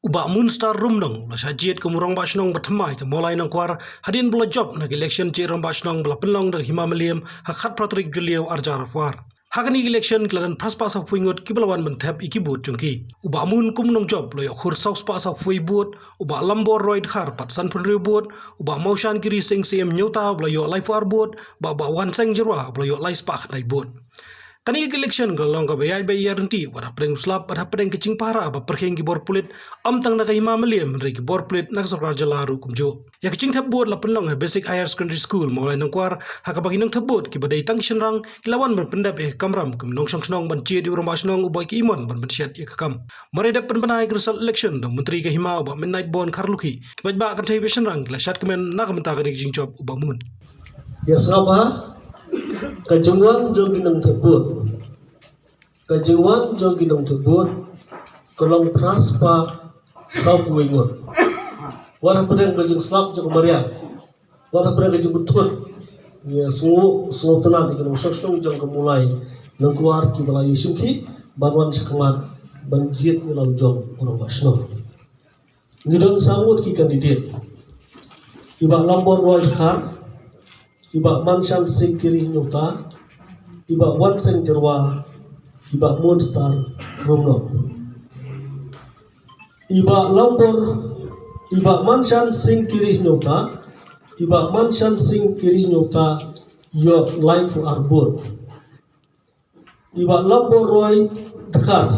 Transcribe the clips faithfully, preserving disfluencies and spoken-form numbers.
U Bah Moonstar Rumnong u la shah jied kum u Rangbah Shnong ba thymmai ka Mawlai Nongkwar hadien ba u la jop na ka election chief Rangbah Shnong ba la pynlong da ka Hima Mylliem ha ka khatphra tarik Jylliew arhajar arphew ar. Ha kane ka election ki la don phra spah sawphew ngut kiba la wan ban thep ïa ki vote jong ki. U Bah Moon kum u nongjop u la ïoh khur saw spah sawphew vote, u Bah Lambor Roy Dkhar pat sanphew hynriew vote, u Bah Mawshan Kiri Singh C M Hynñiewta u la ïoh laiphew ar vote, bad u Bah Wanseng Jyrwa u la ïoh lai spah khyndai vote. Kane ka election ka la long kaba ïaid beit ïaid ryntih wat hapdeng u slap bad hapdeng ka jingpahara ba pyrkhing ki bor pulit, ym tang na ka Hima Mylliem hynrei ki bor pulit na ka sorkar jylla ruh kumjuh. Ïa ka jingthep vote la pynlong ha Basic Higher Secondary School Mawlai Nongkwar, ha kaba ki nongthep vote kiba dei tang ki shynrang ki la wan ban pyndep ïa ka kamram kum nongshong shnong ban jied ïa u Rangbah Shnong uba ïa ka imon ban pynshet ïa ka kam. Mar ïa dep pynbna ïa ka result election da u Myntri ka Hima u Bah Midnight Born Kharlukhi, ki paidbah kynthei bad shynrang ki la shad kmen na ka bynta kane ka jingjop u Bah Moon. Ïa sngap ha ka jingwan jong ki nongthep vote. Ka jingwan jong ki nongthep vote ka long phra spah sawphew wei ngut. Wat hapdeng ka jingslap jong ka mariang, wat hapdeng ka jingbuthut, ngi sngew, sngew tynnad ïa ki nongshong shnong jong ka Mawlai Nongkwar kiba la ïashim ki ban wan sha khmat ban jied ïa la u jong u Rangbah Shnong. Ngi don saw ngut ki candidate. I Bah Lambor Roy Dkhar, i Bah Manshan Singh Kiri Hynñiewta, i Bah Wanseng Jyrwa, i Bah Moonstar Rumnong. I Bah Lambor, i Bah Manshan Singh Kiri Hynñiewta, i Bah Manshan Singh Kiri Hynñiewta ïoh laiphew ar vote. I Bah Lambor Roy Dkhar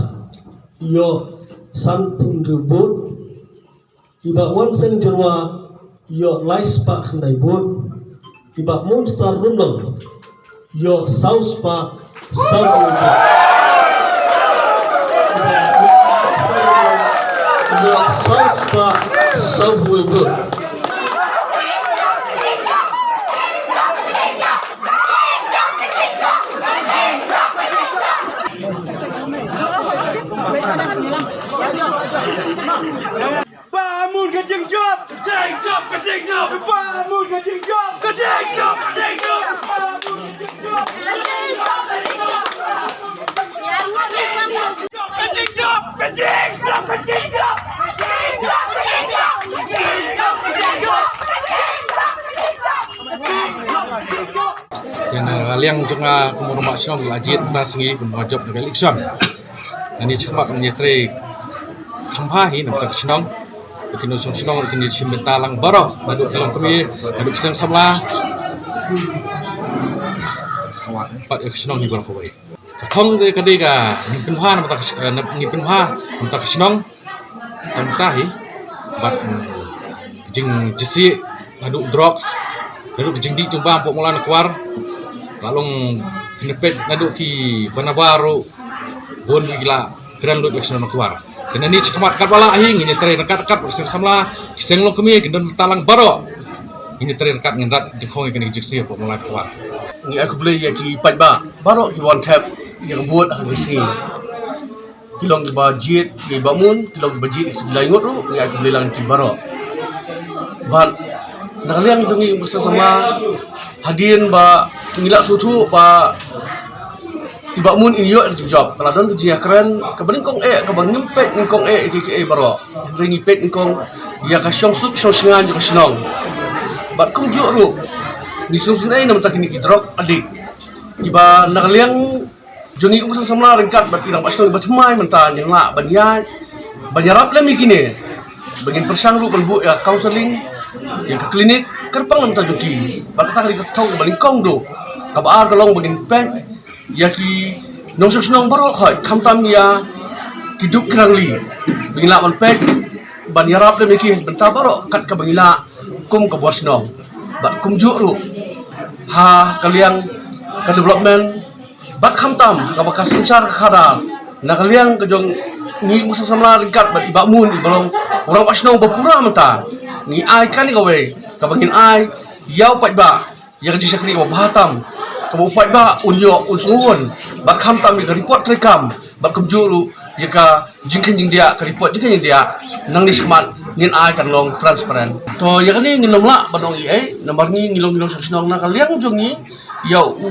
ïoh sanphew hynriew vote. I Bah Wanseng Jyrwa ïoh lai spah khyndai vote. I Bah Moonstar Rumnong ïoh saw spah sawphew wei vote. Ïoh saw spah sawphew wei vote. Bah Moon ka jingjop, ka jingjop, ka jingjop. Bah Moon ka jingjop, ka jingjop, ka jingjop. Bah Moon ka jingjop, ka jingjop, ka jingjop. Ka jingjop, ka jingjop, ka jingjop. Te na ka liang jong nga kum u rangbah shnong la jied mynta sngi kum u nongjop na ka election. Ngi shakhmat ngi trei kham bha hi na ka bynta ka shnong. Ki nongshong shnong ki shim bynta lang baroh, naduh ki longkmie, naduh ki seng samla, bad ïa ka shnong hi baroh kawei. Ka thong te ka dei ka ngin pynbha na ka bynta ka sh-, eh, na, ngin pynbha na ka bynta ka shnong. Tang mynta hi bad, mm, jingjasiah naduh drugs, naduh ka jingdih jingbam hapoh Mawlai Nongkwar. La long pynpeit naduh kiba nabar ruh bun ki la kren lut ïa ka shnong Nongkwar. Te nangne shakhmat katba lah hi ngin ïa trei ryngkat ryngkat bad ki seng samla, ki seng longkmie, ki don bynta lang baroh. Ngin ïa trei ryngkat ngin rat jingkhong ïa kane ka jingsngi hapoh Mawlai Nongkwar. Ngi ai khublei ïa ki paidbah baroh kiba wan thep ïa ka vote ha kane ka sngi. Ki long kiba jied ïa i Bah Moon, ki long kiba jied ïa ki lai ngut ruh, ngi ai khublei lang ïa ki baroh. Bad na ka liang jong ngi kum ki seng samla, hadien ba ngi la sngewthuh ba i Bah Moon in ïoh ïa ka jingjop, ka la don ka jingïakren kaba nyngkong eh, kaba ngim peit nyngkong eh ïa kiei kiei baroh. Hynrei ngi peit nyngkong ïa ka shongsuk shongsngain jong ka shnong. Bad kumjuh ruh ngi sngewsynei na bynta kine ki drug addict kiba na ka liang jong ngi kum ki seng samla ryngkat bad ki rangbah shnong kiba thymmai mynta ngin lah ban ïa, ban ïarap lem ïa kine. Ba ngin pyrshang ruh ban buh ïa ka counselling, ïa ka clinic kyrpang na bynta jong ki. Bad kata ka dei ka thong kaba nyngkong duh. Kaba ar ka long ba ngin peit ïa ki nongshong shnong baroh khoit, khamtam ïa ki duk ki rangli. Ba ngin lah ban peit ban ïarap lem ïa ki ha ki bynta baroh kat kaba ngi lah kum ka bor shnong. Bad kumjuh ruh ha ka liang ka development, bad khamtam kaba ka synshar ka khadar, na ka liang ka jong ngi kum ki seng samla ryngkat bad i Bah Moon iba long u rangbah shnong ba pura mynta, ngi ai kane kawei kaba ngin ai ïa u paidbah ïa ka jingshakri kaba bha tam, kaba u paidbah un ïoh un sngewhun, bad khamtam ïa ka report treikam, bad kumjuh ruh ïa ka jingkheiñ jingdiah, ka report jingkheiñ jingdiah. Nangne shakhmat ngin ai kan long transparent. To ïa kane ngin ym lah ban ong ei ei, namar ngi ngi long ngi long shnong shnong na ka liang jong ngi, ïa u,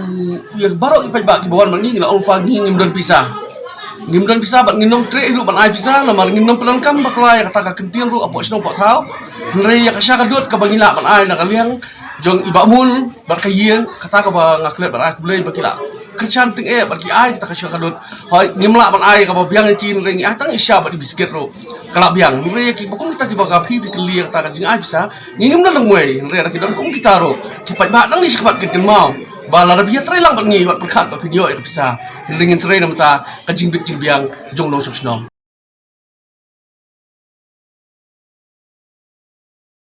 ïa baroh ki paidbah kiba wan ma ngi ngi la ong ba ngi ngim don pisa. Ngim don pisa bad ngim nang treh ruh ban ai pisa namar ngim nang pyndonkam bakla ïa kata ka kyntien ruh hapoh shnong hapoh thaw. Hynrei ïa ka sha ka dud kaba ngi lah ban ai na ka liang jong i Bah Mul bad ka ïing, kata kaba nga klet bad ai khublei ba ki lah kyrshan tyngeh bad ki ai kata ka sha ka dud. Hooid, ngim lah ban ai kaba biang ïa ki, hynrei ngi ai tang i sha bad i biskit ruh ka lah biang. Hynrei ïa kiba kum kita kiba ka phi phi kylli ïa kata ka jingai pisa, ngi ngim don dang wei, hynrei lada ki don kum kita ruh ki paidbah dang ïa shakhmat kin kynmaw ba lada phi ïatrei lang bad ngi wat pyrkhat ba phin ïoh ïa ka pisa. Hynrei ngin trei na bynta ka jingbit jingbiang jong nongshong shnong.